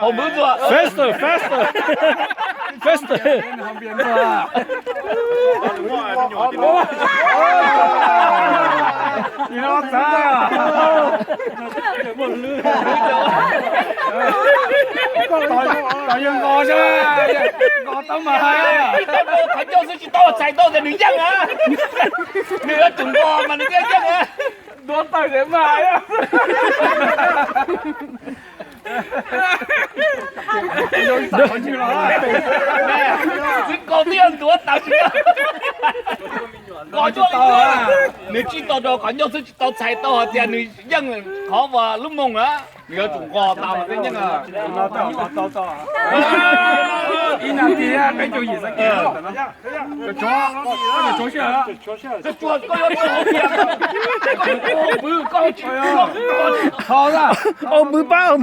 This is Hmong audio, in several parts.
Hau npwv tuaj. Faster, faster. Faster. Qhov ncauj xwb tsis tau txhais tau tias nws yeej na. Nws yuav tsum nqos mas nws thiaj yeej na. Ntuav tawm ces mas. Txiv kaus twb yog ntuav tawm tsis tau. Nqos tsis tau, nws tsis tau rau qhov ncauj xwb tsis tau txhais tau hais tias nws yeej qhov uas lub moos na. Nws yuav tsum nqos tau mas thiaj yeej. Ib nas this peb caug yim xav kev. Au npwv pab, au npwv pab.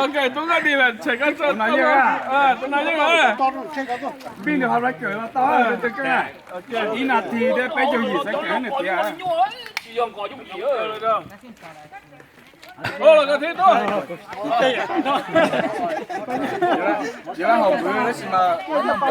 Ok, tub Nkaj Dim, tshem koj tso, tub no yeej, tub no yeej. Vij nws ho lawv kawm los tau, ib nas this thiab peb caug yim xav kawm nws tias. Ua los ko thib tub. Yog hauv npwv tab sis mas